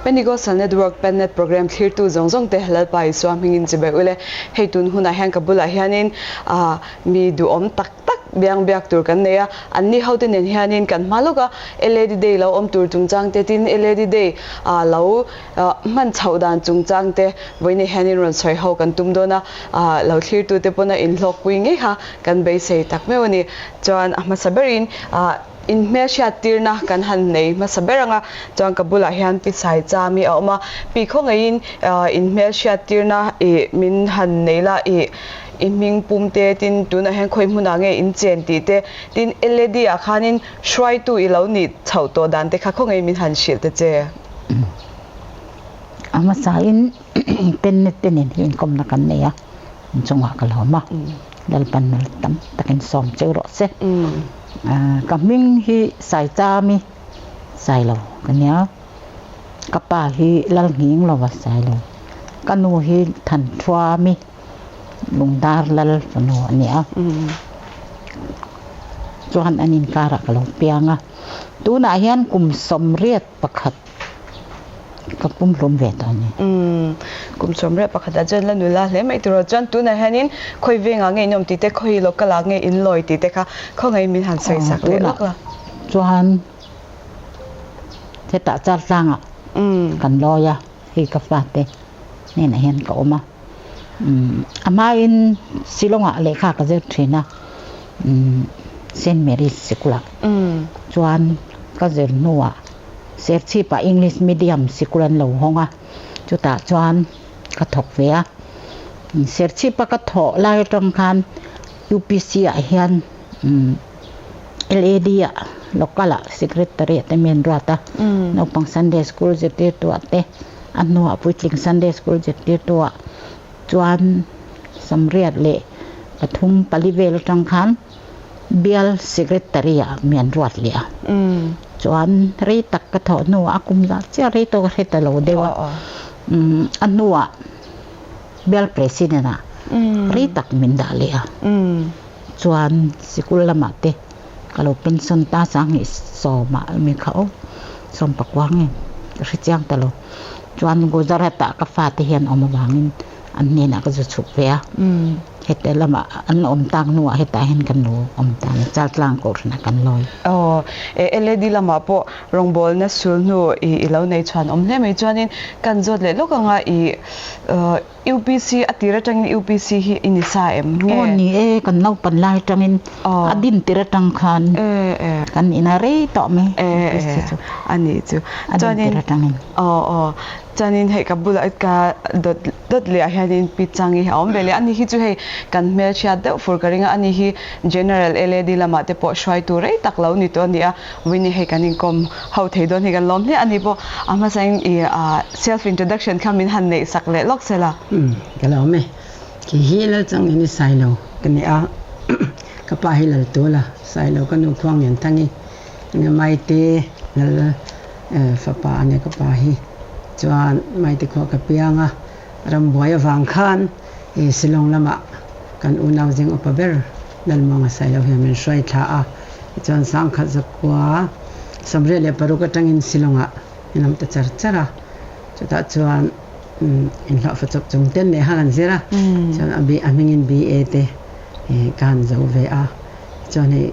Pentecostal Network Pennet Program thlirtu zawng zawng te Lalpa Isua hmingin chibai ule. Hei tun hunah hian ka bulah hianin mi duhawm tak tak biang biak tur kan nei a, anni hote nen hianin kan hma lawk a, LAD Day lo awm tur chungchang te tin LAD Day lo hman chhoh dan chungchang te vawiinah hianin rawn sawi ho kan tum dawn a, lo thlirtute pawn a inhlawkpui ngei kha kan beisei tak meuh a ni. Chuan a hmasa berin inhmelhriat tirna kan han nei hmasa ber ang a, chuan ka bulah hian Pi Saichami a awm a, Pi khawngaihin inhmelhriat tirna ih min han nei la ih i hming pum te tin tunah hian khawi hmunah nge in chen tih te tin LAD ah khanin hruaitu i lo nih chhoh tawh dan te kha khawngaih min han hrilh ta che. A hmasain Pennet te nen hi inkawmna kan nei a, inchungah ka lawm a, Lalpan nal tam takin sawm cheu rawh se. Ka hming hi Saichami Sailo ka nia, ka pa hi Lalnghing lova Sailo, ka nu hi Thanthuami Lungdar lal fanu a ni a, chuan an inkarah ka lo piang a, tunah hian kum 81 ka pumhlum ve tawh a ni. Kum 81 ah chuan la nula hle mai tur aw, chuan tunah hianin khawi vengah nge in awm tih te, khawi local ah nge in lawi tih te kha khawngaih min han sawi sak leh lawk la. Chuan hetah Chaltlangah kan lawi a, hei ka fate hnenah hian ka awm a. A hmain Shillong-ah lehkha ka zir thin a, Saint Mary's sikulah chuan ka zir hnuah Serchhip-ah English medium sikul an lo hawng a, chutah chuan ka thawk ve a. Serchhip-a ka thawh lai atang khan UPC-ah hian LAD-ah local-ah secretary-ah te mi an ruat a, naupang Sunday school zirtirtuah te a hnuah puitling Sunday school zirtirtuah chuan 83 pali vel atang khan bial secretary-ah mi an ruat leh a. Chuan rei tak ka thawh hnuah a kum zah chiah rei tawk a hre ta lo deuh a, a hnuah bial president-ah rei tak min dah leh a. Chuan sikul lamah te ka lo pension ta 2010 ah mi kha aw 19 nge ka hre chiang ta lo. Chuan Gujarat ah ka fate hian awm avangin an hnenah ka zu chhuk ve a. Heta lamah an awm tak hnuah hetah hian kan lo awm ta a ni, Chaltlang Kohhranah kan lawi. Aw, e LAD lamah pawh rawngbawlna sul hnu i i lo nei chhuan awm hle mai chuanin kan zawt leh lawk anga i UPC a tir atangin UPC hi i ni sa em nge? Aw ni e, kan naupan lai atangin a din tir atang khan kan ina rei tawh mai UPC chu. A nih chu. A din tir atangin. Aw aw, chuanin hei ka bulah ka dawt dawt leh ah hianin Pi Changi hi a awm ve leh a, ani hi chu hei kan hmelchhiat deuh fur ka ring a, ani hi General LAD lamah te pawh hruaitu rei tak lo ni tawh a ni a, Winnie hei kan inkawm ho thei dawn hi kan lawm hle a ni pawh a hmasain i self introduction kha min han neih sak leh lawk se la. Umm ka lawm e. Khi hi Lalchang in i Sailo ka ni a, ka pa hi Laltula Sailo ka nu Khuang Lianthangi enge Maite Lal fapa a nia ka pa hi chuan Maite khua ka piang a, rambuai avang khan i Shillong lamah kan unau zing upa ber Lalmuanga Sailo hian min hruai thla a. Tichuan 1986 atangin Shillong-ah min awm ta char char a, chutah chuan inhlawhfa chawp chung ten leh han an zir a, chuan a a hmingin BA te ka han zo ve a, tichuan hei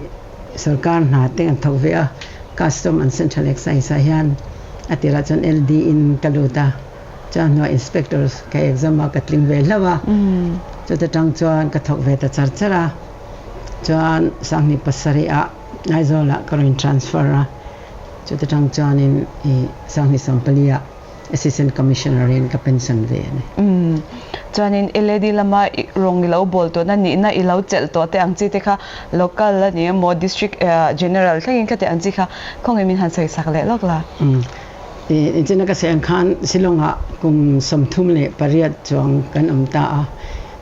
sorkar hna te kan thawk ve a, Custom and Central Excise ah hian a tirah chuan LD in ka lut a, chuan hnuah Inspector ka exam a ka tling ve hlauh a, chuta tang chuan ka thawk ve ta char char a. Chuan 2007 ah Aizawl ah ka rawn transfer a, chuta tang chuanin i 2014 ah Assistant Commissioner in ka pension ve a ni. Umm. Chuanin LAD lama i rawng i lo bawl tawhna nihna i lo chelh tawh te ang chi te kha local a ni emaw district general thlengin kha tih ang chi kha khawngaih min han sawi sak leh lawk la. Umm. I inchina ka sawi ang khan Shillong ah kum 38 chuang kan awm ta a,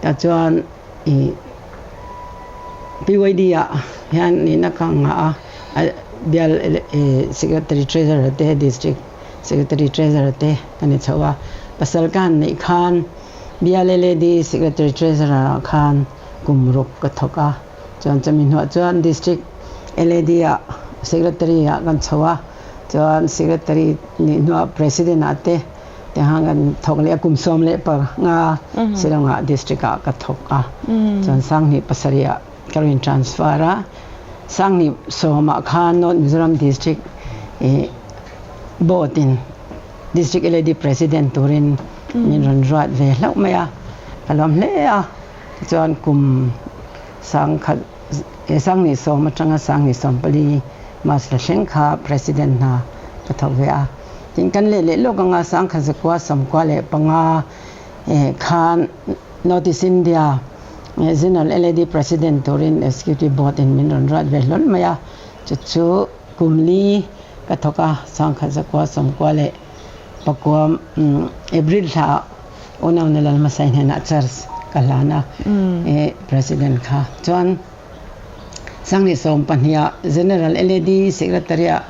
tah chuan I PYD ah hian nihna ka ngah a, bial Secretary Treasurer te District Secretary Treasurer te ka ni chho a, pasal ka han neih khan bial LAD Secretary Treasurer ah khan kum ruk ka thawk a, chuan chumi hnuah chuan District LAD ah Secretary ah kan chho a. Chuan secretary nih hnuah president ah te tiang kan thawk leh a kum 15 Shillong ah district ah ka thawk a. Chuan 2007 ah ka rawn transfer a. 2010 ah khan North Mizoram district board in district LAD president turin min rawn ruat ve hlauh mai a. Ka lawm hle a. Tichuan kum 1000 2010 atanga 2014 March la thleng kha president hna ka thawk ve a. Tin kan leh leh lawk anga 1995 khan North East India General LAD President turin Executive Board in min rawn ruat ve hlawl mai a. Chu chu kum li ka thawk a, 1999 April thla ah Unauna Lalhmasai hnenah charge ka hlan a, President kha. Chuan 2012 ah General LAD Secretary ah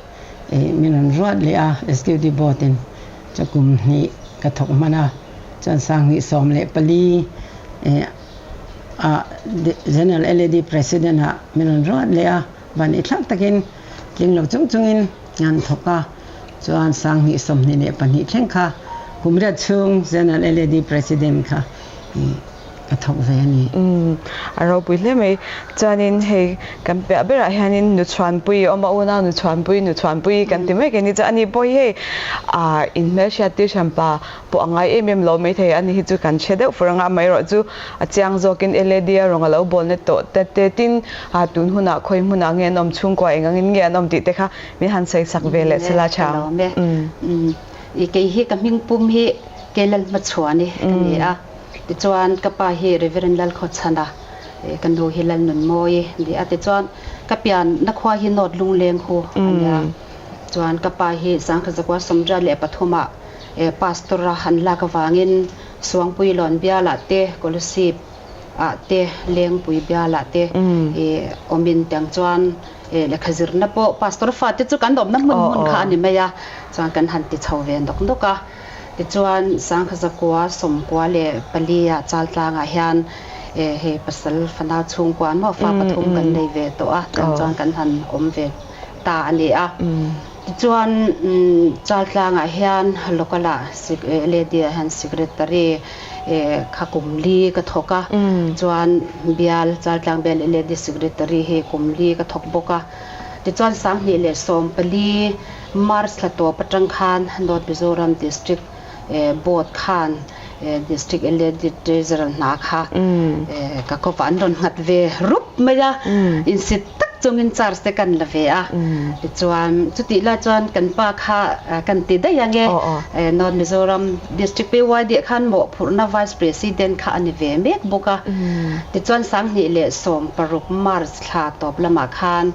min rawn ruat leh a, Executive Board in chu kum hnih ka thawk hman a. Chuan 2014 ah General LAD President ah min rawn ruat leh a, van i thlak takin tling lo chung chungin an thawk a. Chuan 2022 thleng kha kum riat chhung General LAD President kha ka thawk ve a ni. A ropui hle mai. Chuanin hei kan piah berah hianin Nuchhuanpui a awm a, unau Nuchhuanpui, Nuchhuanpui kan ti mai ke ni chuan ani pawh hi hei inhmelhriat tir hranpa pawh a ngai em em lo maithei a ni hi chu kan hre deuh fur anga amaherawhchu a chiang zawkin LAD a rawng a lo bawlna tawh te te tin tun hunah khawi hmunah nge an awm chhungkua eng angin nge an awm tih te kha min han sawi sak ve leh sela tha ang. I kei hi ka hming pum hi Kelal Hmachhuani ka ni a, tichuan ka pa hi Reverend Lalkhawchhana, ka nu hi Lalnunmawi a ni a, tichuan ka pianna khua hi North Lungleng hu a ni a, chuan ka pa hi 1983 ah Pastor a an lak avangin Suangpui Lawn bialah te Kolasib ah te Lengpui bialah te awmin tiang chuan lehkha zirna pawh Pastor fate chu kan awmna hmun hmun kha a ni mai a, chuan kan han ti chho ve nawk nawk a. Tichuan 1994 ah Chaltlangah hian hei pasal fanau chhungkua maw fa pathum kan nei ve tawh a, tiang chuan kan han awm ve ta a ni a. Tichuan Chaltlangah hian local ah LAD ah hian secretary kha kum li ka thawk a, chuan bial Chaltlang bial LAD secretary hi kum li ka thawk bawk a. Tichuan 2014 March thla tawp atang khan North Mizoram District Board khan District LAD Treasurer hna kha ka kawpah an rawn nghat ve rup mai a, insit tak chungin charge te kan la ve a. Tichuan chutih lai chuan kan pa kha kan ti daih ang e, North Mizoram District PYD ah khan mawhphurhna Vice President kha a ni ve mek bawk a. Tichuan 2016 March thla tawp lamah khan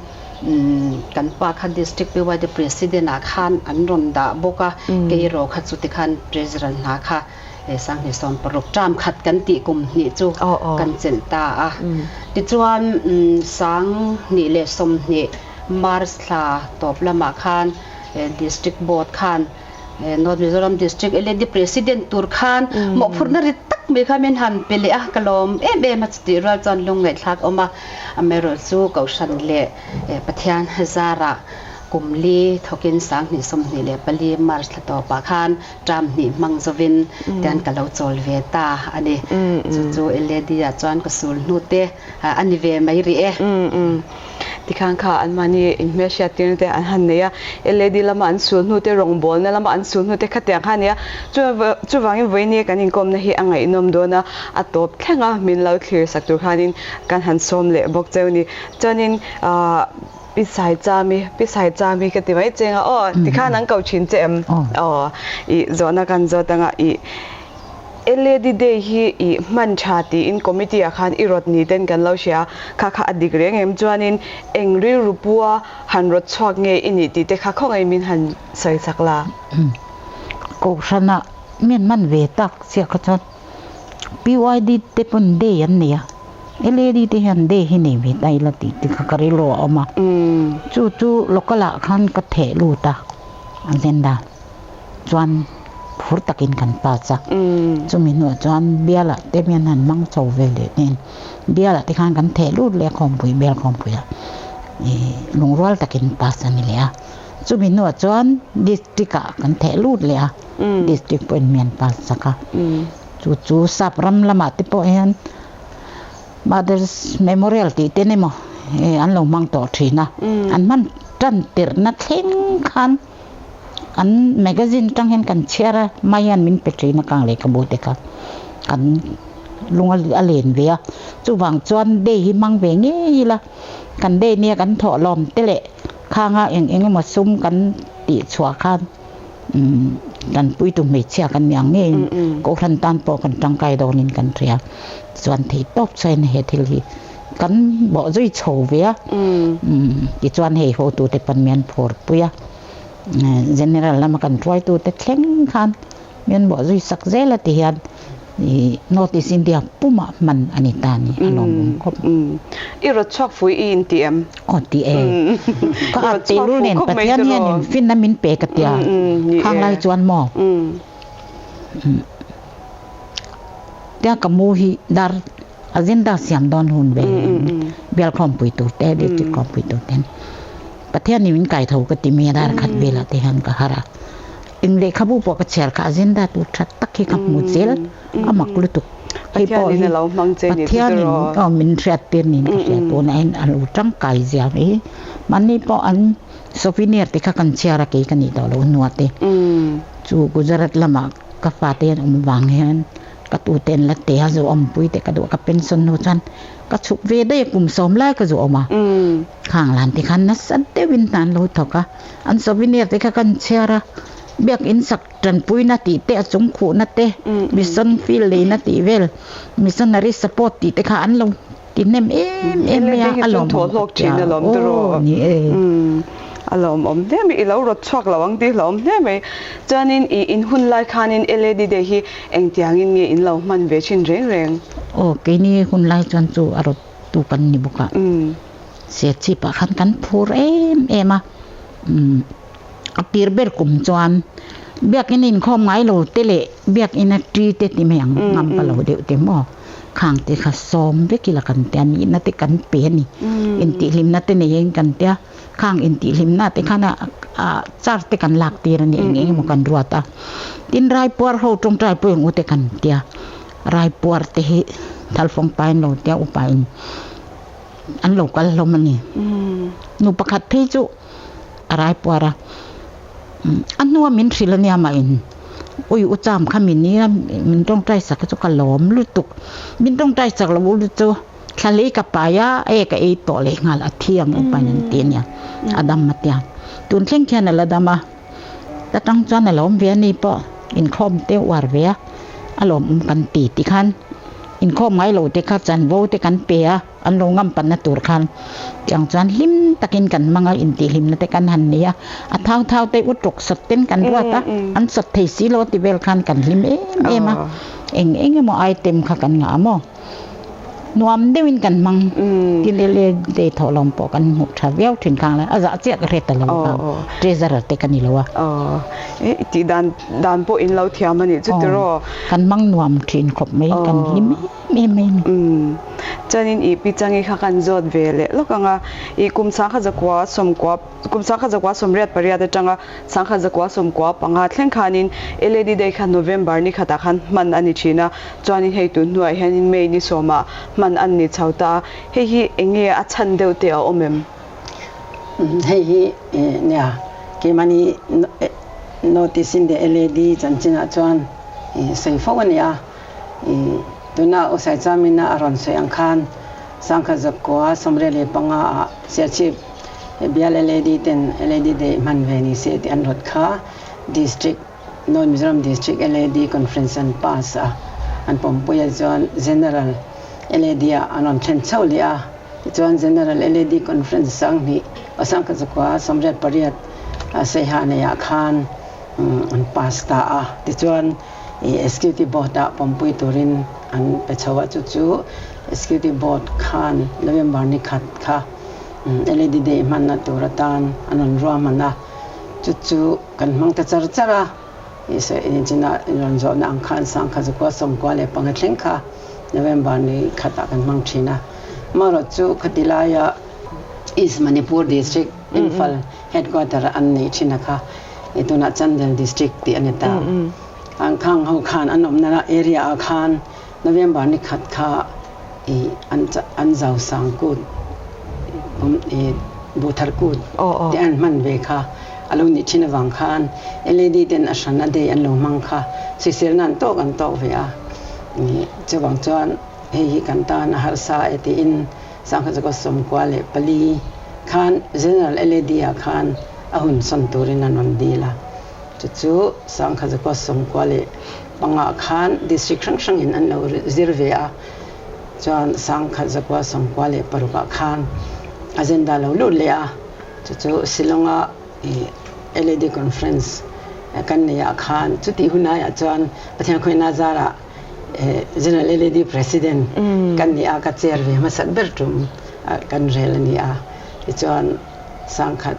Kan pa kha District PYD President ah khan an rawn dah bawk a, kei erawh kha chuti khan Treasurer hna kha 2016 term khat kan tih kum hnih chu kan chelh ta a. Tichuan 2020 March thla tawp lamah khan District Board khan North Mizoram District LAD President tur khan mawhphurhna rit tak mai kha min han pe leh a, ka lawm em em a, chutih rual chuan lungngaihthlak a awm a, amaherawhchu Kohhran leh Pathian zarah kum li thawkin 2024 March thla tawpah khan term hnih hmang zovin tian ka lo chawl ve ta a ni. Chu chu LAD ah chuan ka sul hnu te a ni ve mai rih e. Tikhan kha anmahni inhmelhriat tirna te an han nei a, LAD lama an sul hnu te, rawngbawlna lama an sul hnu te khatiang kha a ni a. Chuvangin vawiin kan inkawmna hi a ngaihnawm dawn a, a tawp thleng a, min lo thlir sak tur khanin kan han sawm leh bawk cheu ni. Chuanin Pi Saichami, Pi Saichami ka ti mai cheng a, aw tikhan an ko thin che em? Aw, ih zawhna kan zawt anga ih. LAD Day hi i hman tha tiin committee ah khan i rawt ni ten kan lo hria a, kha kha a dik reng em? Chuanin eng rilru pua han rawt chhuak nge i nih tih te kha khawngaih min han sawi chak la. Kohhranah min hman ve tak chiah kha chuan PYD te pawn day an nei a, LAD te hian day hi nei ve ta ila tih te kha ka rilru a awm a, chu chu local ah khan ka theh lut a agenda. Chuan phur takin kan pass a, chumi hnuah chuan bialah te hian han hmang chho ve leh nen bialah te khan kan theh lut leh a khawmpui bial khawmpuiah ih lungrual takin pass a ni leh a. Chumi hnuah chuan district ah kan theh lut leh a, district pawhin mi an pass sak a. Chu chu sap ram lamah te pawh hian Mother's Memorial tih te emaw an lo hmang tawh thin a, an hman tan tirhna thleng khan an magazine atang hian kan chhiar a, mai hian min pe thin a kang lehkhabu te kha kan lung a len ve a. Chuvang chuan day hi hmang ve ngei ila, kan day nia kan thawh lawm te leh khanga eng eng emaw sum kan tih chhuah khan kan puitu hmeichhia kan nih ang ngeiin Kohhran tan pawh kan tangkai dawnin kan hria. Chuan thei tawp chuan he thil hi kan bawh zui chho ve a. Tichuan hei hotute pawn mi an phur pui a, General lama kan hruaitute thleng khan mi an bawh zui sak zel a ti hian North East India pumah hman a ni ta ni a lawmawm khawp. I rawt chhuak fui i inti em? Aw ti e. Ka at tehlul nen Pathian hianin finna min pe ka tia. Khang lai chuan maw? Tia ka mu hi dar agenda siam dawn hun ve bial khawmpui tur te district khawmpui tur ten Pathian in min kai tho ka ti mi a dar khat velah te hian ka harh a. Eng lehkhabu pawh ka chhiar kha agenda tur tha tak hi ka hmu zel a mak lutuk. Hei pawh hi Pathian in aw min hriat tir niin ka hria tunah hian a lo tangkai zia mai hi. Mahni pawh an souvenir te kha kan chhiar a kei ka nih tawh loh hnua te chu Gujarat lamah ka fate an awm vang hian ka tute an la te a zu awmpui te ka duh a ka pension hnu chuan ka chhuk ve daih a kum sawm lai ka zu awm a khang lan te khan nasa deuhin hna an lo thawk a an souvenir te kha kan chhiar a biakin sak tanpuina tih te a chung khuhna te mission field leina tih vel missionary support tih te kha an lo ti hnem em em mai a a lawmawm ka tia aw ni e. A lawmawm hle mai i lo rawt chhuak lo ang tih hlawm hle mai chuanin i in hun lai khanin LAD day hi engtiangin nge in lo hman ve thin reng reng? Aw keini hun lai chuan chu a rawt tu kan ni bawk a Serchhip ah khan kan phur em em a a tir ber kum chuan biakin inkhawm ngai lo te leh biakin a ṭi te ti mai ang ngam pa lo deuh te maw khang te kha sawm vek ila kan tia nihna te kan pe a ni intihhlimna te neiin kan tia khang intihhlimna te khan a char te kan lak tir a ni eng eng emaw kan ruat a tin raipuar ho tawngtai pawh eng u te kan tia raipuar te hi thalfawng pain lo tia upain an lo kal hlawm a ni nu pakhat phei chu a rai puar a a hnua min hrilh a nia mah in ui u cham kha min nia min tawngtai sak chu ka lawm lutuk min tawngtai sak lo u chu thla lei ka pai a e ka ei tawh leh nghal a thiang upa in an ti a nia a dam a tia tun thleng khian a la dam a ta tang chuan a lawm ve a ni pawh inkhawm te uar ve a a lawmawm kan ti tikhan inkhawm ngai lo te kha chanvo te kan pe a. An lo ngam panna tur khan tiang chuan hlim takin kan hmang a, intihhlimna te kan han nei a, a thau thau te u ṭawk sawt ten kan ruat a, an sawt thei si lo ti vel khan kan hlim em em a, eng eng emaw item kha kan ngah maw? Nuam deuhin kan hmang, tin LA day thawhlawm pawh kan hmuh tha viau thin khang lai, a zah chiah ka hre ta lo kha, treasurer te ka ni lo a. I tih dan dan pawh in lo thiam a nih chu tiraw? Kan hmang nuam thin khawp mai, kan hlim em. Chuanin i pi changi kha kan zawt ve leh lawk ang a, i kum sangkhat zakua sawmkua kum sangkhat zakua sawmriat pariat atanga sangkhat zakua sawmkua panga thleng khanin LAD Day kha November ni khatah khan hman a ni thin a, chuanin hei tun hnuah hianin May ni sawmah hman an ni chho ta a, hei hi eng nge a chhan deuh te a awm em? Hei hi nia keimahni notice in leh LAD chanchinah chuan sawi fo a ni a. Tuna Usai Chamina a rawn sawi ang khan Sangkhat Zakua 35 ah Siachhip bial LAD ten LAD Day hman ve ni se tih an rawt kha District North Mizoram District LAD Conference an pass a, an pawmpui a chuan General LAD ah an rawn thlen chho leh a, tichuan General LAD Conference Sanghnih Sangkhat Zakua 88 Saiha neiah khan an pass ta a, tichuan Executive Board ah pawmpui turin an pe chho a, chu chu Executive Board khan November ni khat kha LED Day hmanna tur atan an rawn ruahman a, chu chu kan hmang ta char char a, china rawn zawhna ang khan sangkhat zakua 95 thleng kha November ni khatah kan hmang thin a, amaherawhchu khati laia East Manipur District. Imphal headquarter a an neih thin a kha tunah Chandel district tih a ni ta. An khang ho khan an awmna area ah khan November ni khat kha an zau sang kut buhthar kut te an hman ve kha a lo nih thin avang khan LED ten a hran a day an lo hmang kha hriselna an tawk an tawk ve a. Chuvang chuan hei hi kan tan a harsa e tiin Sangha Zakua 94 khan General LED ah khan a hun sawn turin an rawn dil a. Chu chu Sangha Zakua 95 khan district hrang hrangin an lo zir ve a. Chuan 1996 ah khan agenda lo lut leh a. Chu chu Shillong-a LED conference kan neih ah khan chutih hun aiah chuan Pathian khawihna zarah General LED President kan ni a, ka chair ve hmasat ber tum kan rel a ni a. Tichuan sangkhat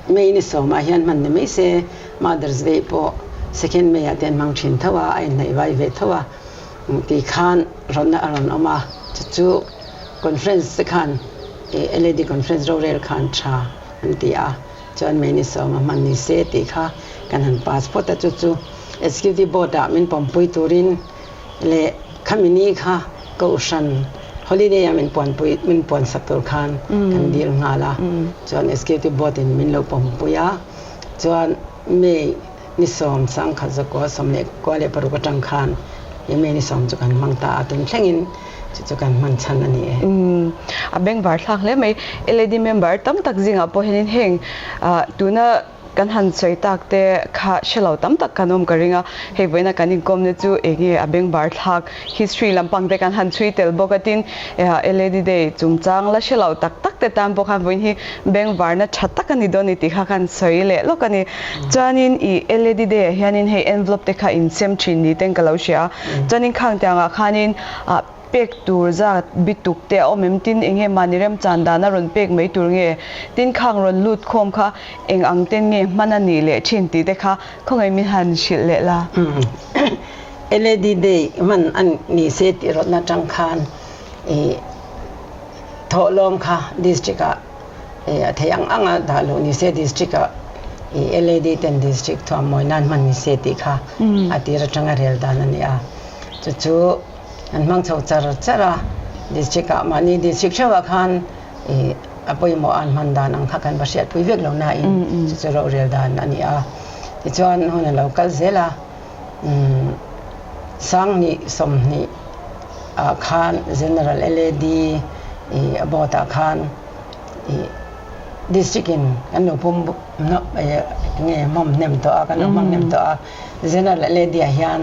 May ni sawmah hian hman ni mai se, Mother's Day pawh second May ah te an hmang thin tho a, a inhnaih vai ve tho a ti khan rawnna a rawn awm a. Chu chu conference te khan LED conference rorel khan tha an ti a, chuan May ni sawma hman ni se tih kha kan han pass phawt a, chu chu Executive Board ah min pawmpui turin leh khami ni kha Kohhran holiday a min puanpui min puansak tur khan kan dil nghal a, chuan Executive Board in min lo pawmpui a, chuan May ni sawm 1996 atang khan May ni sawm chu kan hmang ta a, tun thlengin chu chu kan hman chhan a ni e. A bengvar thlak hle mai. LAD member tam tak zingah pawh hianin heng tuna Kan han sawi tak te kha hre lo tam tak kan awm ka ring a, hei vawiina kan inkawmna chu eng nge a bengbar thlak history lampang te kan han chhui tel bawk a tin LAD Day chungchang la hre lo tak tak te tan pawh khan vawiin hi bengvarna tha tak a ni dawn ni tih kha kan sawi leh lawk a ni. Chuanin i LAD Day ah hianin hei envelope te kha insem thin ni ten ka lo hria a, chuanin khang tiangah khanin Pek tur zat bituk te a awm em? Tin, eng nge mahni remchan dan a rawn pek mai tur nge? Tin, khang rawn lut khawm kha eng ang ten nge hman a nih leh thin tih te kha khawngaih min han hrilh leh la. LAD Day hman a ni se tih rawtna atang khan i thawhlawm kha district ah a thei ang ang a dah luh ni se district ah i LAD ten district thuammawi nan hman ni se tih kha a tir atanga rel dan a ni a. Chu chu An hmang chho char char a, district ah mahni district theuhah khan ih a pawimawh an hman dan ang kha kan va hriatpui vek lo nain chu chu rorel dan a ni a. Tichuan hun a lo kal zel a, umm Sanghnih 20 ah khan General LAD ih a board ah khan ih district in kan lo pum ih nge hmawm hnem tawh a, kan lo hmang hnem tawh a, General LAD ah hian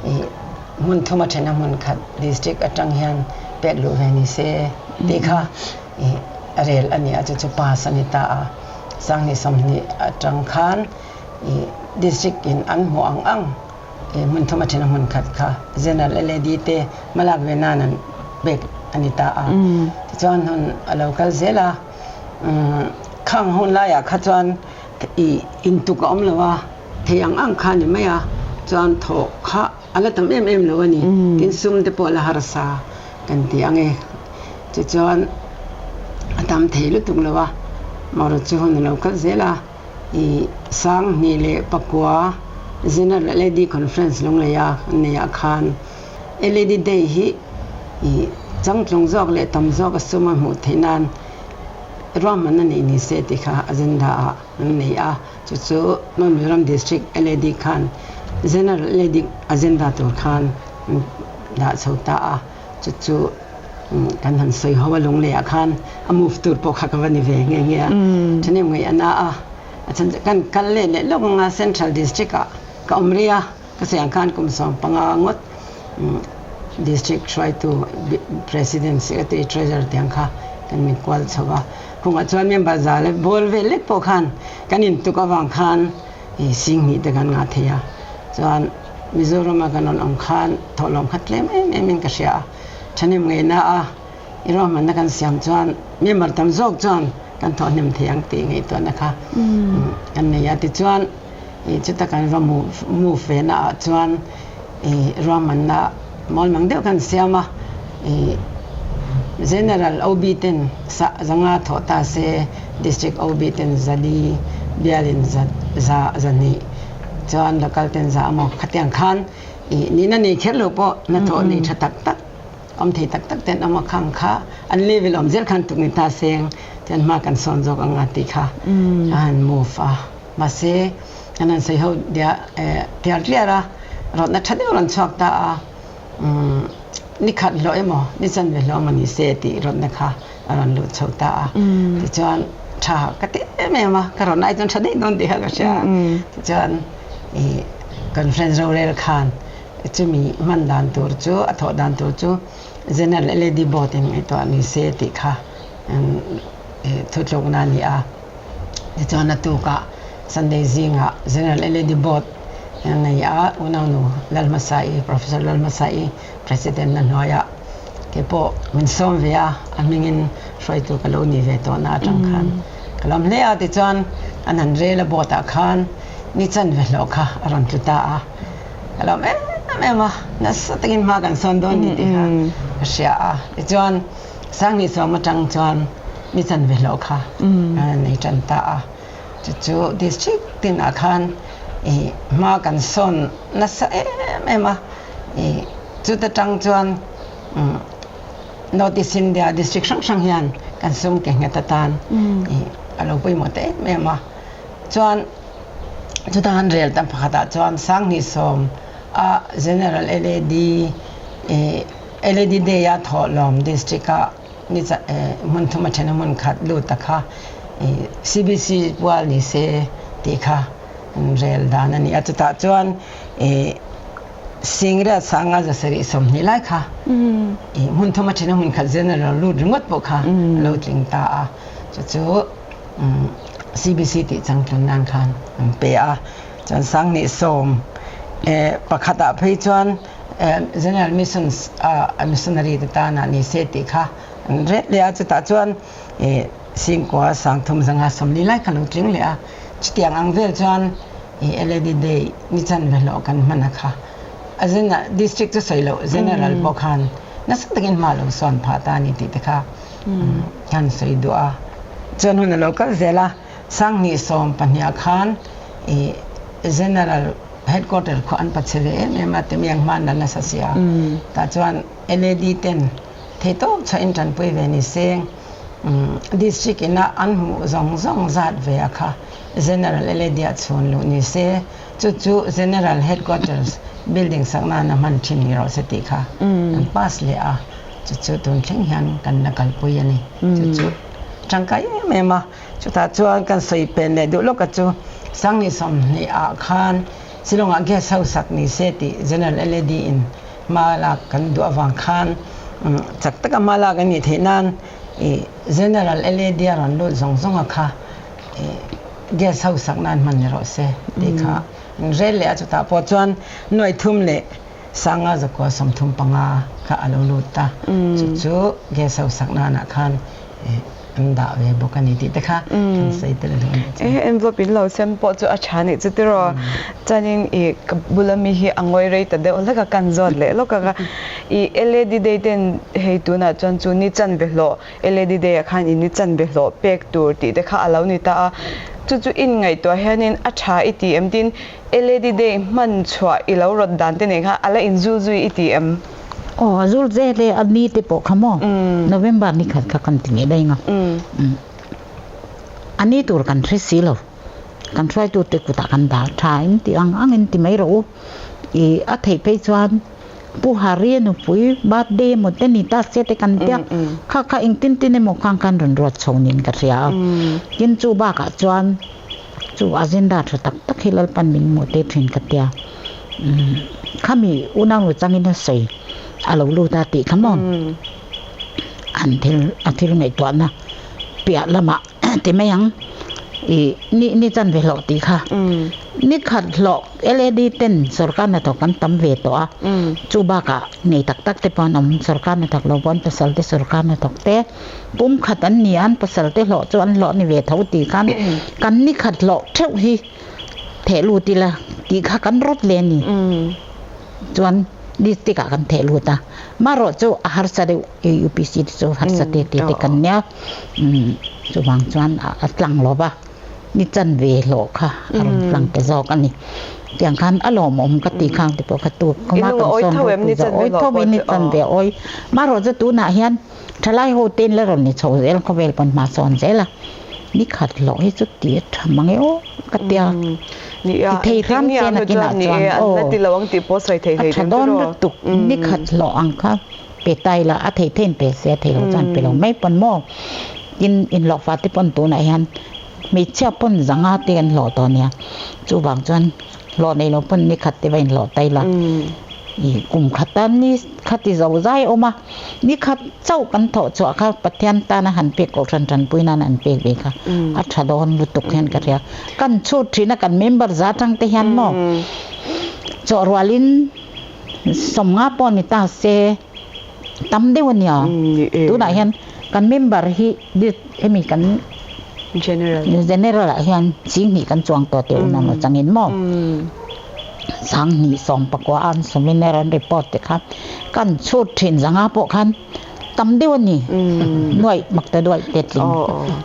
ih hmun thum a then a hmun khat district atang hian pek luh ve ni se tih kha ih a rel a ni a, chu chu pass a ni ta a. 2020 atang khan ih district in an hmuh ang ang ih hmun thum a then a hmun khat kha general LAD te hmalak ve nan an pek a ni ta a. Tichuan hun a lo kal zel a, umm khang hun laiah kha chuan ih intuk a awm lo a. Thei ang ang kha a ni mai a, chuan thawh kha a la tam em em lo a ni. Tin sum te pawh a la harsa kan ti ang e. Tichuan a tam thei lutuk lo a, Mawra chu hun a lo kal zel a, i 2009 General LAD Conference Lungleia an neihah khan LAD Day hi i changtlung zawk leh tam zawk a sum a hmuh theih nan ruahmanna neih ni se tih kha agenda ah an nei a. Chu chu North Mizoram District LAD khan General LAD agenda tur khan an dah chho ta a, chu chu kan han sawi ho a Lungleiah khan a move tur pawh kha ka va ni ve nghe nghe a, thahnem ngaih a na a, a chhan chu kan kal leh leh lawk anga Central District ah ka awm rei a, ka sawi ang khan kum 15 ngawt District hruaitu President, Secretary, Treasurer tiang kha kan ni kual chho a. Kungah chuan member za leh ball vel lek pawh khan kan intuk avang khan i singhnih te kan ngah thei a. Chuan Mizorama kan rawn awm khan thawhlawm kha tlem em em in ka hria a. Thahnem ngeina a i ruahmanna kan siam chuan member tam zawk chuan kan thawh hnem thei ang tih ngaihtuahna kha kan nei a. Tichuan i chuta kan va move ve na ah chuan i ruahmanna mawlmang deuh kan siam a. I. General OB ten sa zanga thawh ta se, District OB ten zali, bialin za za zahnih, chuan local ten za amaw khatiang khan i nihna nei kher lo pawh hnathawh nei tha tak tak awm thei tak tak ten awm a khang kha an level awm zel khan tuk ni ta seng chuan hma kan sawn zawk anga tih kha a han move a. Mahse kan han sawi ho dia tiar tliar a, rawtna tha deuh rawn chhuak ta a, ni khat hlawh emaw ni chanve hlawh emaw ni se tih rawtna kha a rawn lut chho ta a. Tichuan tha ka ti em em a, ka rawtna ai chuan tha daih dawn tih kha ka hria a. Tichuan ih conference rorel khan chumi hman dan tur chu a thawh dan tur chu General LAD Board in ngaihtuah ni se tih kha thutlukna a ni a. Tichuan a tukah Sunday zingah General LAD Board nei a unaunu Lalhmasai, Professor Lalhmasai President na hnuaiah keipawh min sawm ve a, a hmingin hruaitu ka lo ni ve tawhna atang khan ka lawm hle a. Tichuan an han rel a board ah khan ni chanve hlawh kha a rawn tlu ta a, ka lawm em em a, nasa takin hma kan sawn dawn ni tih kha ka hria a. Tichuan Sanghnih sawm atang chuan ni chanve hlawh kha nei tan ta a, chu chu district tinah khan i hma kan sawn nasa em em a, i chuta tang chuan North East India district hrang hrang hian kan sum ke nghet atan i a lo pawimawh ta em em a, chuan chuta han rel tam pakhatah chuan Sanghnih sawm a General LAD i LED Day a thawhlawm district ah ni hmun thum a then a hmun khat lut a kha CBC pual ni se tih kha rel dan a ni a. Chutah chuan Singriat sanga zasarih sawmhnih lai kha hmun thum a then a hmun khat general lut ringawt pawh kha a lo tling ta a. Chu chu CBC tih changtlun nan khan an pe a. Chuan Sanghnih sawm pakhat ah phei chuan General Missions a missionary te tana ni se tih kha an ret leh a, chutah chuan Singkua Sangthum zanga sawmli lai kha lo tling leh a, chutiang ang vel chuan LAD Day ni chanve hlawh kan hman a kha a district chu sawi loh General pawh khan nasa takin hma lo sawn phah ta a ni tih te kha kan sawi duh a. Chuan hun a lo kal zel a, Sanghnih 12 khan General Headquarter khaw an pachhe ve em em a, temiang hman la nasa sia. Tah chuan LAD ten theihtawp chhuah in tanpui ve ni se, District ina an hmuh zawng zawng zat ve a kha General LAD ah chhun luh ni se, chu chu General Headquarters building sak nana hman thin ni rawh se tih kha an pass leh a, chu chu tun thleng hian kan la kalpui a ni. Chu chu tangkai em em a. Chutah chuan kan sawi pen leh duh lawka chu Sanghnih 20 ah khan Shillong-ah gas house sak ni se tih General LAD in hma lak kan duh avang khan chak taka hma lak a nih theih nan General LAD a rawn lut zawng zawng a kha gas house sak nan hman ni rawh se tih kha an rel leh a. Chutah pawh chuan nuai thum leh sanga zakua 35 kha a lo lut ta. Chu chu gas house sak nanah khan an dah ve bawk a ni tih te kha kan sawi tel duh a nih chu. E envelope in lo sem pawh chu a tha nih chu tiraw. Chuanin i ka bula mi hi a ngawi rei ta deuh hlek a kan zawt leh lawk ang a. I LAD day ten hei tunah chuan chu ni chan ve hlawh LAD day ah khan i ni chan ve hlawh pek tur tih te kha a lo ni ta a. Chu chu in ngaihtuah hianin a tha i ti em tin LAD day hman chhuah i lo rawt dan te nen khan a la inzul zui i ti em? Aw a zul zel e, a ni te pawh kha maw November ni khat kha kan ti ngei daih ang a. A ni tur kan hre si lo, kan hruaitu te kutah kan dah tha in tih ang ang in ti mai rawh u. I a theih phei chuan Pu Hari a nupui birthday emaw te ni ta se te kan tia, kha kha engtin tin emaw khan khan rawn ruat chho niin ka hria a. Tin chu bakah chuan chu agenda tha tak tak hi Lalpan min hmuh tir thin ka tia. Khami unau nu changin a sawi a lo lut a tih kha maw? An thil a thil ngaihtuahna piah lamah ti mai ang ih ni ni chanve hlawh tih kha ni khat hlawh LAD ten sorkar hnathawk an tam ve tawh a chu bakah ngei tak tak te pawh an awm sorkar hnathawk lo pawh an pasal te sorkar hnathawk te pum khat an ni a an pasal te hlawh chu an hlawh ni ve tho tih khan kan ni khat hlawh theuh hi. Theh lut ila tih kha kan rawt ve a ni. Chuan District ah kan theh lut a. Marawh chu a harsa deuh UPC te chu harsa te te te kan nia. Chuvang chuan a tlang lo va, ni chanve hlawh kha a rawn tlang ta zawk a ni. Tiang khan a lawmawm ka ti khang te pawh kha tu khawma kan sawn ropui zawk awi tho in ni chanve awi. Marawh chu tunah hian thalai ho te in la rawn ni chho zel khawvel pawn hma sawn zel a. Ni khat hlawh hi chu ti a tha mang e aw ka tia. Ti thei hram che nakinah chuan aw a tha dawn lutuk ni khat hlawh ang kha pe ta ila a thei theiin pe se a thei lo chuan pe lo mai pawn maw. Tin inhlawh fa te pawn tunah hian hmeichhia pawn zanga te kan hlawh tawh nia chuvang chuan hlawh nei lo pawn ni khat te va inhlawh ta ila ih kum khata ni khati zo zai a awm a ni khat chauh kan thawh chhuah kha Pathian tana han pek kohhran tanpui nan an pek ve kha a tha dawn lutuk hian ka hria kan chhut thin a kan member za tang te hian maw chawh rualin sawmnga pawh ni ta se tam deuh a nia tunah hian kan member hi hemi kan general ah hian chinghnih kan chuang tawh teh unau lo changin maw sanghnih sawm pakua an sawmin an report te kha kan chhut thin zanga pawh khan tam deuh a ni nuaih mak ta duaih te tling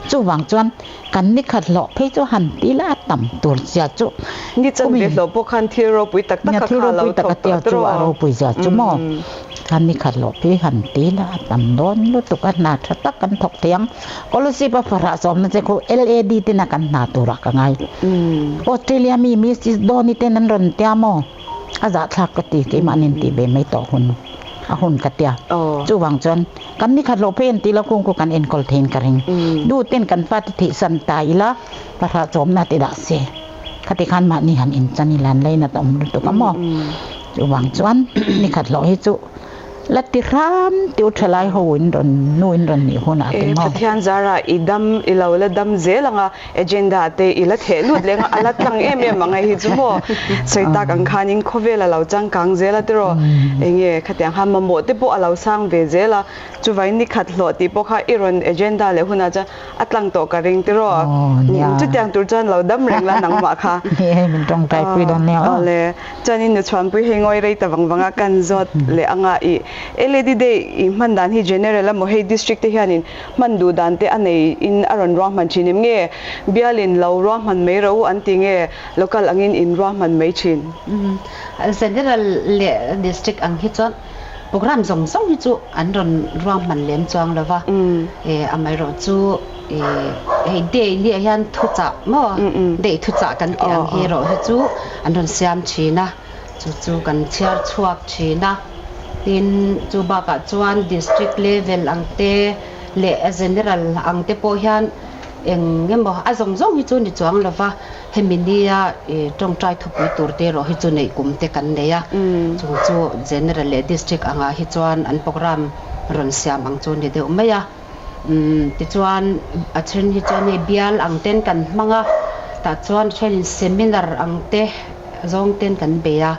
chuvang chuan kan ni khat hlawh phei chu han ti la a tam tur zia chu ni chan ve hlawh pawh khan thil ropui tak tak kha kha lo thawk tawh chu a ropui zia chu maw kan ni khat hlawh phei han ti la a tam dawn lutuk a hna tha tak kan thawk thei ang scholarship a farah sawmna che khu LAD ten a kan hna turah ka ngai Australia mi Mrs Dawni ten an rawn tia maw a zahthlak ka ti keimahni an tih ve mai tawh hun a hun ka tia chuvang chuan kan ni khat loh phei an tih lo kung khu kan enkawl theiin ka ring duh ten kan fate theih san ta ila pahrah chawmna te dah se khati khan mahni han inchan ila an lainat a awm lutuk a maw chuvang chuan ni khat loh hi chu La ti hram tiu thalai ho in rawn nu in rawn nih hunah te maw. Pathian zara i dam i lo la dam zel anga agenda te i la theh lut leng a a la tlang em em ang hei hi chu maw sawi tak ang khanin khawvel a lo changkang zel a tiraw enge khatiang khan mamawh te pawh a lo sang ve zel a chuvain ni khat hlawh tih pawh kha i rawn agenda leh hunah chuan A tlang tawh ka ring tiraw? Chutiang tur chuan lo dam reng la nangmah kha. Ni hei min tawngtai pui dawn nia aw. Awle, chuanin nu chhuanpui hei ngawi rei ta vang vang a kan zawt leh anga i LAD day i hman dan hi general emaw hei district te hianin hman duh dan te a nei in a rawn ruahman thin em nge bialin lo ruahman mai rawh u an ti nge local angin in ruahman mai thin? General leh district ang hi chuan Program zawng zawng hi chu an rawn ruahman lem chuang lo va, amaherawh chu hei day ni ah hian thuchah maw day thuchah kan tih ang hi erawh hi chu an rawn siam thin a, chu chu kan chhiar chhuak thin a, tin chu bakah chuan district level ang te leh general ang te pawh hian eng emaw a zawng zawng hi chu ni chuang lo va. Hemi nia tawngtai thupui tur te erawh hi chu neih kum te kan nei a, chung chu General leh District angah hi chuan an programme rawn siam ang chu ni deuh mai a. Tichuan a then hi chuan hei bial ang ten kan hmang a, tah chuan a thenin seminar ang te zawng ten kan bei a,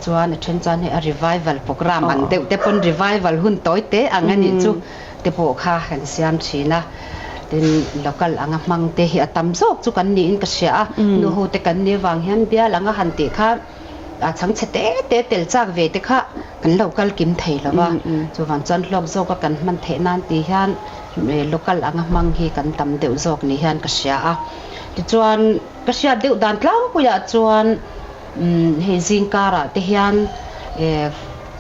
chuan a then chuan hei a revival programme ang deuh te pawn revival hun tawi te ang a nih chu te pawh kha kan siam thin a. Tin, local anga hmang te hi a tam zawk chu kan niin ka hria a, nu ho te kan nih avang hian bial anga han tih kha a chhangchhe te te tel chak ve te kha kan lo kal kim thei lo va, chuvang chuan hlawk zawka kan hman theih nan tih hian local anga hmang hi kan tam deuh zawk ni hian ka hria a. Tichuan, ka hriat deuh dan tlangpuiah chuan hei zingkarah te hian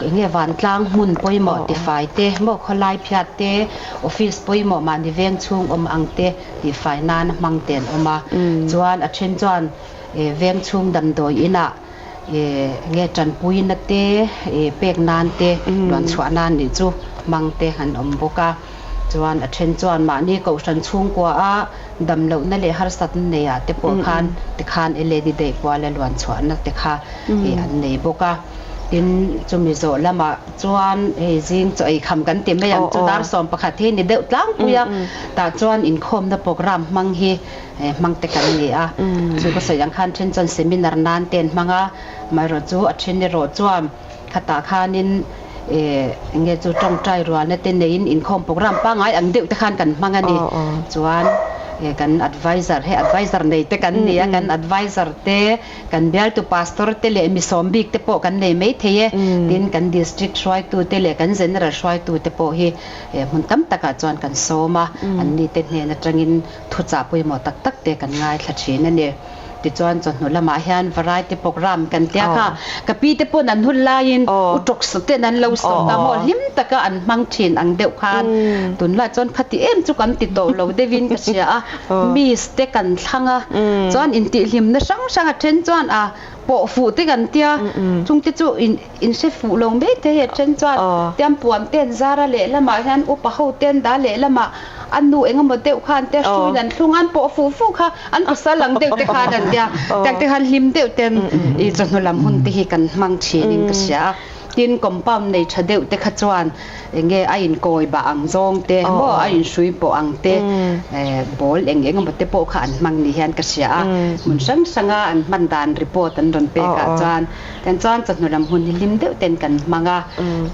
Enge vantlang hmun pawimawh tifai te, maw khawlai phiat te, office pawimawh mahni veng chhung awm ang te tihfai nana hmang te an awm a. Chuan a then chuan veng chhung damdawi inah enge tanpuina te pek nan te luan chhuah nan nih chu hmang te an awm bawk a. Chuan a then chuan mahni kohhran chhungkua a damlohna leh harsatna neiah te pawh khan tikhan LED daih kuala luan chhuahna te kha an nei bawk a. Tin, chumi zawh lamah chuan hei zing chaw ei kham kan ti mai ang chu dar 11 hi ni deuh tlangpui a, tah chuan inkhawmna program hmang hi hmang te kan ni a. Chu ka sawi ang khan then chuan seminar nan te an hmang a, amaherawh chu a then erawh chuan khatah khanin enge chu tawngtai rualna te neiin inkhawm program pangngai ang deuh te khan kan hmang a ni. Chuan Kan adviser hei adviser nei te kan ni a, kan adviser te, kan bialtu pastor te leh mi sawm bik te pawh kan nei mai thei e. Tin, kan district hruaitu te leh kan general hruaitu te pawh hi hmun tam takah chuan kan sawm a, anni te hnen atangin thuchah pawimawh tak tak te kan ngaithla thin a ni. Tichuan chawhnu lamah hian variety program kan tia kha ka pi te pawn an hun laiin u tawk ten an lo sawt a maw hlim taka an hmang thin ang deuh khan tunlai chuan khati em chu kan ti tawh lo deuhin ka hria a, miss te kan thlang a chuan intihhlimna hrang hrang a then chuan a pawh fuh te kan tia chung te chu in inhre fuh lo mai thei a then chuan tiang puan te an zar a lehlamah hian upa ho te an dah lehlamah a nu engemaw deuh khan te hruin an thlung a an pawh fuh fuh kha an pasal ang deuh te khan an tia tiang te khan hlim deuh ten i chawhnu lam hun te hi kan hmang thin in ka hria a tin compound nei tha deuh te kha chuan enge a inkawi bah ang zawng te maw a inhrui pawh ang te ball eng eng emaw te pawh kha an hmang ni hian ka hria a hmun hrang hranga an hman dan report an rawn pek ah chuan Tiang chuan chawhnu lam hun hi hlim deuh ten kan hmang a,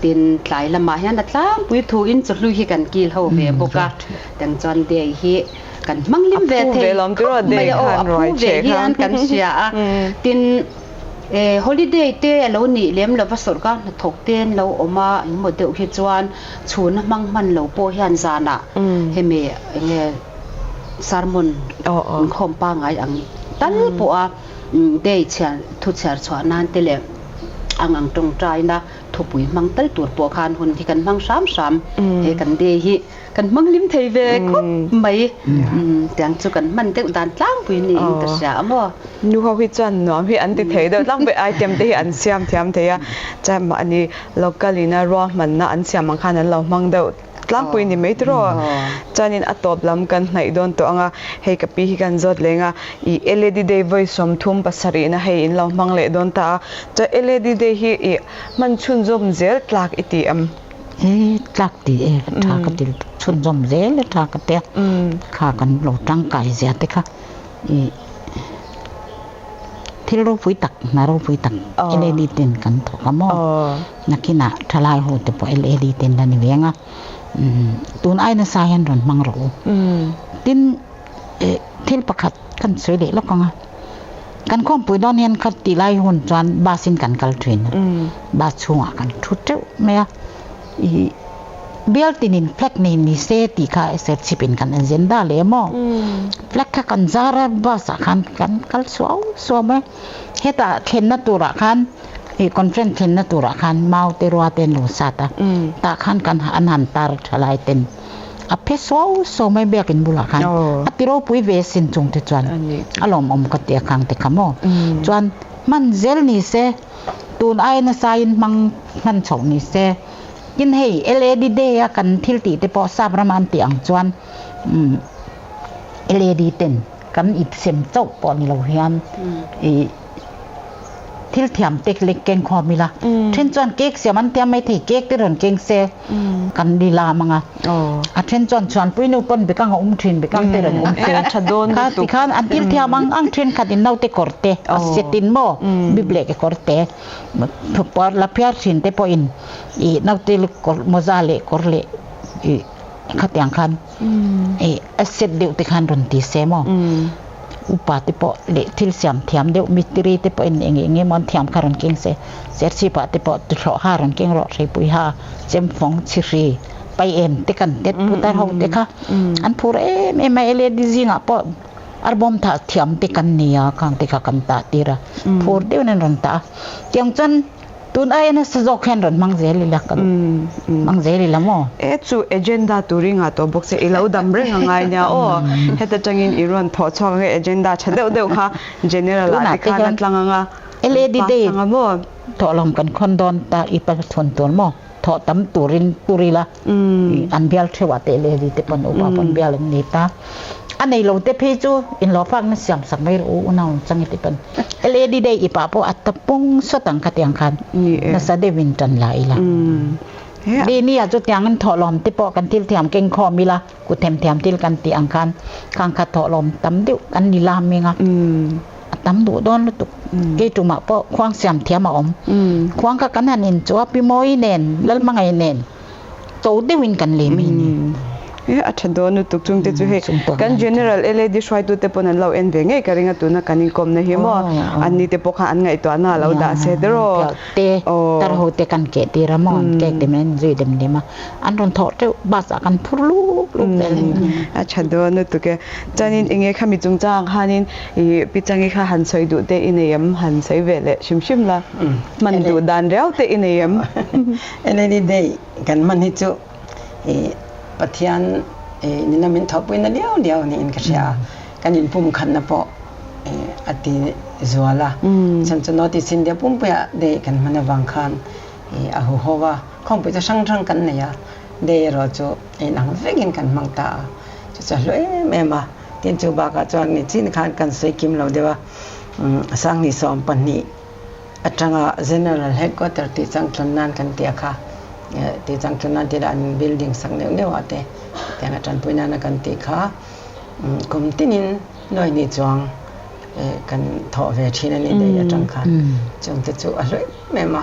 tin tlai lamah hian a tlangpui thu in chawhlui hi kan kil ho ve bawk a, tiang chuan day hi kan hmang hlim ve thei khawp mai a aw, a phu ve hian kan hria a, tin holiday te a lo nih lem lova sawrkar hnathawk te an lo awm a, engemaw deuh hi chuan chhun a hmang hman lo pawh hian zanah hemi enge sermon inkhawm pangngai ang tal pawh a. Day chhiar thu chhiar chhuah nan te leh ang ang tawngtaina thupui hmang tal tur pawh khan hun hi kan hmang hram hram. He kan day hi kan hmang hlim thei ve khawp mai. Tiang chu kan hman deuh dan tlangpui niin ka hria a maw. Nu ho hi chuan nuam hi an ti thei deuh tlangpui item te hi an siam thiam thei a, chuan mahni local ina ruahmanna an siam ang khan an lo hmang deuh. Tlangpui ni mai tiraw? Chuanin a tawp lam kan hnaih dawn tawh ang a, hei ka pi hi kan zawt leng a, i LED Day vawi 30 pasarihna hei in lo hmang leh dawn ta a, chuan LED Day hi i hman chhunzawm zel tlak i ti em? E, tlak ti e, tha ka ti chhunzawm zel e tha ka tia, kha kan lo tangkai zia te kha i Thil ropui tak, hna ropui tak LED ten kan thawk a maw? Nakinah thalai ho te pawh LED ten la ni ve ang a, tun ai nasa hian rawn hmang rawh u. Tin, thil pakhat kan sawi leh lawk ang a, kan khawmpui dawn hian kha tih lai hun chuan bus in kan kal thin a, bus chhungah kan thu teuh mai a, ih bial tinin flag nei ni se tih kha serchhip in kan agenda leh maw flag kha kan zar a bus ah khan kan kal suau suau mai hetah thlenna turah khan ih conference thlenna turah khan mau te rua te an lo sat a tah khan kan an han tar tha lai ten a phe suau suau mai biakin bulah khan a ti ropui ve sin chung te chuan a lawmawm ka ti a khang te kha maw chuan hman zel ni se. Tun ai nasa in hmang hman chhoh ni se. Tin hei LAD day a kan thil tih te pawh sap rama an tih ang chuan LAD ten kan ip sem chauh pawh ni lo hian ih thil thiam te lek keng khawm ila then chuan cake siam an tiam mai thei cake te rawn keng se. Kan ni lam ang a, a then chuan chhuanpui nu pawn bekang a um thin, bekang te rawn um se. Kha tikhan an thil thiam ang ang thenkhat in naute kawr te a set in maw bib leh kekawr te par la phiar thin te pawhin ih naute kawr mawza leh kawr leh ih khatiang khan ih a set deuh te khan rawn ti se maw. Upa te pawh leh thil siam thiam deuh mitri te pawhin eng eng emaw an thiam kha rawn keng se, serchhip ah te pawh tuthlawh ha rawn keng rawh, hreipui ha, chemfawng, chhihri, pai em te kan tet putar ho te kha an phur em em a, LED zingah pawh arbawm thah thiam te kan ni a, khang te kha kan tah tir a, phur deuhin an rawn tah a, tiang chuan Tun aia nasa zawk hian rawn hmang zel ila ka hmang zel ila maw? E chu agenda tur i ngah tawh bawk che i lo dam reng a ngai nia aw. Heta tangin i rawn thawh chhuak ang e agenda tha deuh deuh kha general ah te khan a tlang ang a. LAD day thawhlawm kan khawn dawn ta i pa thun tur maw thawh tam turin tur ila an bial theuh ah te LAD te pawn upa pawn bial an ni ta. A nei lo te phei chu inhlawhfakna siam sak mai rawh u unau chang i ti pawn. LAD day i pah pawh a ta pung sawt ang khatiang khan nasa deuhin tan la ila. Dini ah chu tiangin thawhlawm te pawh kan thil thiam keng khawm ila kut them thiam thil kan tih ang khan khang kha thawhlawm tam deuh kan ni lam eng a. A tam duh dawn lutuk. Kei tumah pawh khuang siam thiam a awm. Khuang kha kan han inchuah pi mawi nen Lalhmangaih nen to deuhin kan lem hi ni. E a tha dawn lutuk chung te chu hei kan general LAD hruaitu te pawn an lo en ve ngei ka ring a tuna kan inkawm na hi maw an ni te pawh khan an ngaihtuah na a lo dah se tiraw. Te tar ho te kan keh tir a maw an kek te mai an zui dem dem a an rawn thawh teuh bus ah kan phur luk luk vel. A tha dawn lutuk e. Chuanin enge khami chungchang khanin i pi changi kha han sawi duh te i nei em han sawi ve leh hrim hrim la hman duh dan riau te i nei em. LAD day kan hman hi chu i Pathian i nuna min thawhpuina liau liau niin ka hria a, kan inpumkhatna pawh i a ti zual a, chhan chu North East India pumpuiah day kan hman avang khan i a huho a, khawngpui chu hrang hrang kan nei a, day erawh chu inang vekin kan hmang ta a, chu chu a hlu em em a, tin chu bakah chuan nichin khan kan sawi kim lo deuh a, Sanghnih 12. Atanga General Headquarter tih changtlun nan kan ti a kha, tih changtlun nan tih lah an building sak neuh neuh ah te tiang a tanpui nana kan tih kha kum tinin nuai hnih chuang kan thawh ve thin a ni daih atang khan chung te chu a hlu em em a,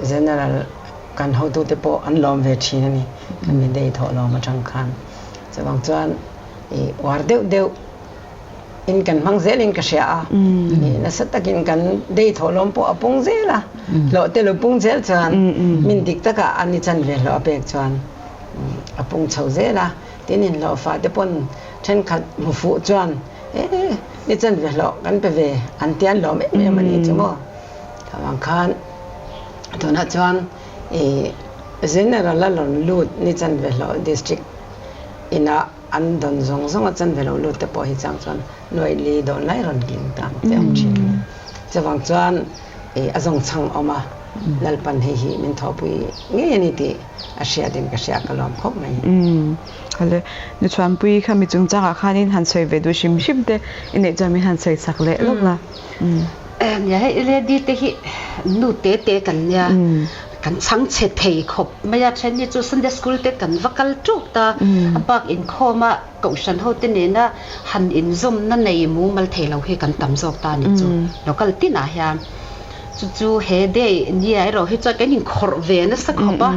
General kan hotu te pawh an lawm ve thin a ni kan mi daih thawh lawm atang khan chuvang chuan uar deuh deuh in kan hmang zel in ka hria a nasa takin kan dei thawh lawm pawh a pung zel a hlawh te lo pung zel chuan min dik taka an i chan ve hlawh a pek chuan a pung chho zel a tin in hlawh fa te pawn thenkhat hmu fuh chuan e ni chan ve hlawh kan pe ve an ti an lawm em em a ni chu maw avang khan tunah chuan i general a rawn lut ni chan ve hlawh district inah An dawn zawng zawng a chan ve lo lut te pawh hi chang chuan nuaih li dawn lai rawn tling ta ang te awm thin a ni. Chuvang chuan i a zawng chhang awm a, Lalpan hei hi min thawhpui ngei a ni tih a hriat in ka hria ka lawm khawp mai. Hale, Nuchhuanpui kha mi chungchangah khanin han sawi ve duh hrim hrim te i neih chuan min han sawi sak leh lawk la. Nia hei lady te hi nu te te kan nia. Kan chhang chhe thei khawp mai a, then hi chu Sunday school te kan va kal ṭuk ta, a bak inkhawm a kohhran ho te nena han inzawmna nei mumal thei lo hi kan tam zawk ta ni chu local tinah hian chu chu he day nia erawh hi chuan kan inkhawrh ve nasa khawp a,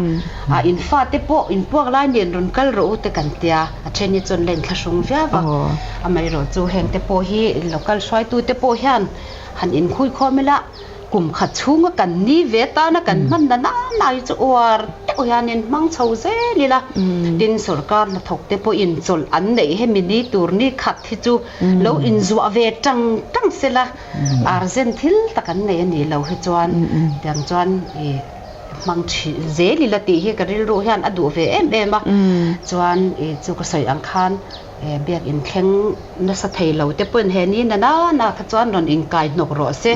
a in fate pawh inpuak lai nen rawn kal rawh u te kan tia, a then hi chuan la inthlahrung viau a, amaherawh chu heng te pawh hi local hruaitu te pawh hian han inkhuikhawm ila. Kum khat chhunga kan ni ve tana kan hman na na na hi chu uar deuh hianin hmang chho zel ila, tin sorkar hnathawk te pawhin chawlh an neih hemi ni tur ni khat hi chu lo inzuah ve tang tang sela, arzen thil tak an nei a nih loh hi chuan tiang chuan i hmang thin zel ila tih hi ka rilru hian a duh ve em em a, chuan i chu ka sawi ang khan. Biakinn thleng nasa thei lo te pawhin he ni na na kha chuan rawn inkai hnawk rawh se.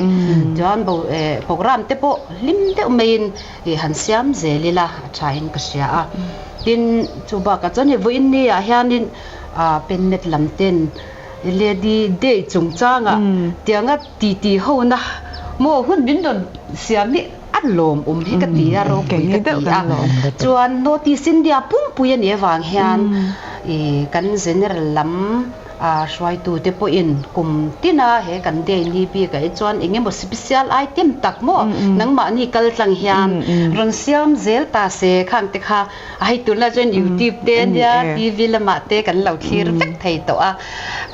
Chuan program te pawh hlim deuh maiin han siam zel ila a thain ka hria a. Tin, chu bakah chuan hei vawiin ni ah hianin Pennet lam ten Lady Day chungchanga tianga titi hona maw hun min rawn siam hi a lawmawm hi ka ti a, ropui ka ti a. Chuan North East India pumpui a nih avang hian kan General lam hruaitute pawhin kum tina he kan day ni bikah hi chuan eng emaw special item tak maw nangmahni kal tlang hian rawn siam zel ta se khang te kha a hei tunlai chuan YouTube te ania TV lamah te kan lo thlir vek thei tawh a,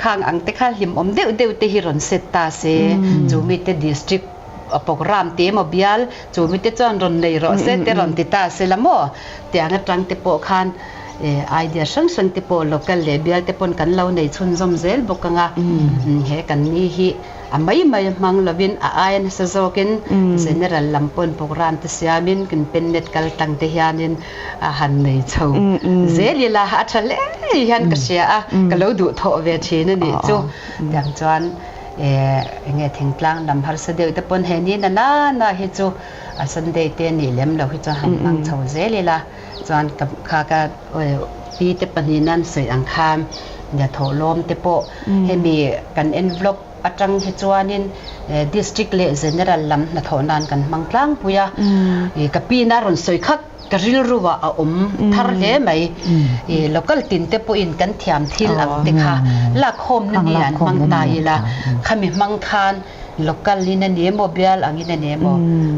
khang ang te kha hlimawm deuh deuh te hi rawn set ta se chu mite district a program te emaw bial chu mite chuan rawn nei rawh se te rawn ti ta se la maw tiang atang te pawh khan idea hrang hrang te pawh local leh bial te pawn kan lo nei chhunzawm zel bawk anga he kan ni hi a mai mai hmang lovin a aia nasa zawkin general lam pawn program te siamin kan pennet kal tang te hianin a han nei chho zel ila a tha hle hian ka hria a ka lo duh thawh ve thin a nih chu tiang chuan Enge thingtlang lam harsa deuh te pawn he ni na na na hi chu a Sunday te nih lem lo hi chuan han hmang chho zel ila chuan ka kha ka pi te pahnih nan sawi ang khan nia thawhlawm te pawh hemi kan envelope atang hi chuanin district leh general lam hnathawh nan kan hmang tlangpui a ka pi na rawn sawi khak Ka rilru ah a awm thar hle mai. I local tin te pawhin kan thiam thil ang te kha lakkhawmna ni an hmang ta ila, khami hmang khan Local in a ni emaw, bial angin a ni emaw,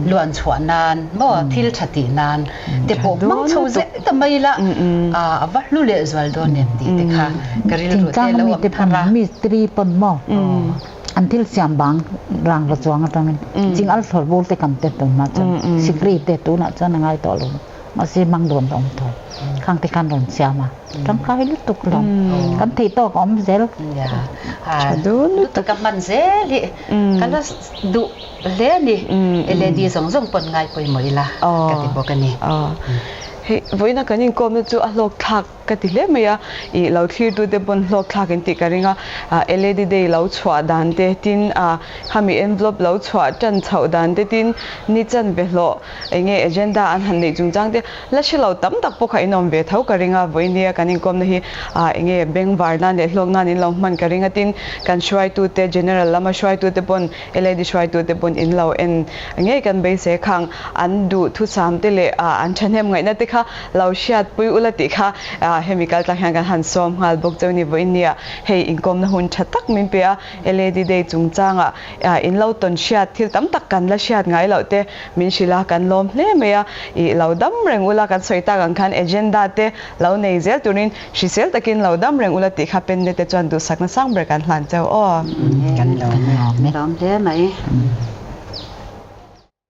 luan chhuah nan maw, thil tha tih nan te pawh hmang chho zel ta mai ila, a va hlu leh zual dawn em tih te kha ka rilru te lo awm thar a. Mistiri pawn maw an thil siam bang rang va chuang atangin ching al thlawr bur te kan te tun hma chuan sikri te tunah chuan a ngai tawh lo. Mahse hmang dawn a awm tawh. Khang te khan rawn siam a, tangkai lutuk lo. Kan theih tawk a awm zel. Tha dawn lutuk. Ka hman zel hi ka la duh hle a ni. LED zawng zawng pawn ngai pawimawh ila ka ti bawk a ni. Hei vawiina kan inkawmna chu a hlawk thlak Ka ti hle mai a, i lo thlirtute pawn hlawk thlak in tih ka ring a, LED day lo chhuah dan te tin khami envelope lo chhuah tan chhoh dan te tin ni chan ve hlawh enge agenda an han neih chungchang te la hre lo tam tak pawh kha in awm ve tho ka ring a, vawinia kan inkawmna hi enge bengvar nan leh hlawk nan in lo hman ka ring a tin kan hruaitute general lama hruaitute pawn LED hruaitute pawn in lo en ngei kan beisei khang an duh thusam te leh an thahnem ngaihna te kha Lo hriatpui ula tih kha hemi kal tlang hian kan han sawm nghal bawk cheu ni vawiin nia hei inkawmna hun tha tak min pe a, LED Day chungchangah in lo tawn hriat thil tam tak kan la hriat ngai loh te min hrilh a, kan lawm hle mai a, ih lo dam reng ula kan sawi tak ang khan agenda te lo nei zel turin hrisel takin lo dam reng ula tih kha penne te chuan duhsakna sang ber kan hlan cheu aw. Kan lawm hle mai.